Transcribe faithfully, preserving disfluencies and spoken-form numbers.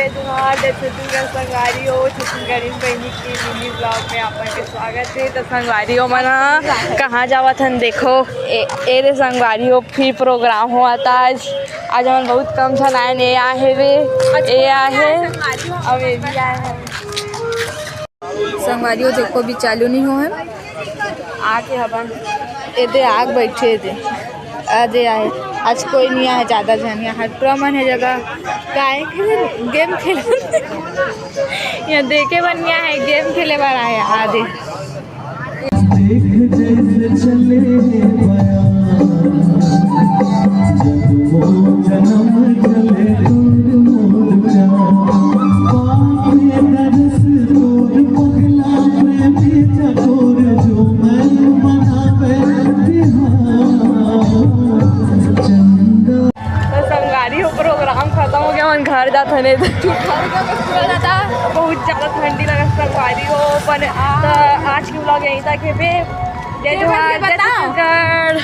जोहार, जय छत्तीसगढ़ संगवारी हो, छत्तीसगढ़ी बहिनी के mini vlog में आप मन के स्वागत हे। तो संगवारी हो मन ह कहाँ जावत हन, देखो, ए, ए दे संगवारी हो, फिर program होवत आज। आज हमन बहुत कम झन आयन, ए आहे वे, ए आहे, अब ए भी आए हे। संगवारी हो, देखो, अभी चालू नहीं हो हे। आके हवन, ए दे आग बैठे दे। आ दे आए, आज कोई नहीं आए, ज्यादा झन हे। हटुआ मन हे जगह, काय खेले, game खेले। यहाँ देखे बर नहीं आए, game खेले बर आए। आ दे। देख जैसे चले बयां, जब वो जन्म चले तोर मोर प्यार। पाके दरस तोर पगला प्रेमी चकोर, जो मैं मनावे तिहार। चंदा तो संगवारी हो, program खतम हो गया, हमन घर जात हन। बहुत ज्यादा ठंडी लगत संगवारी हो, पर तो आज के vlog यहीं तक हे बे। जय जोहार, जय छत्तीसगढ़।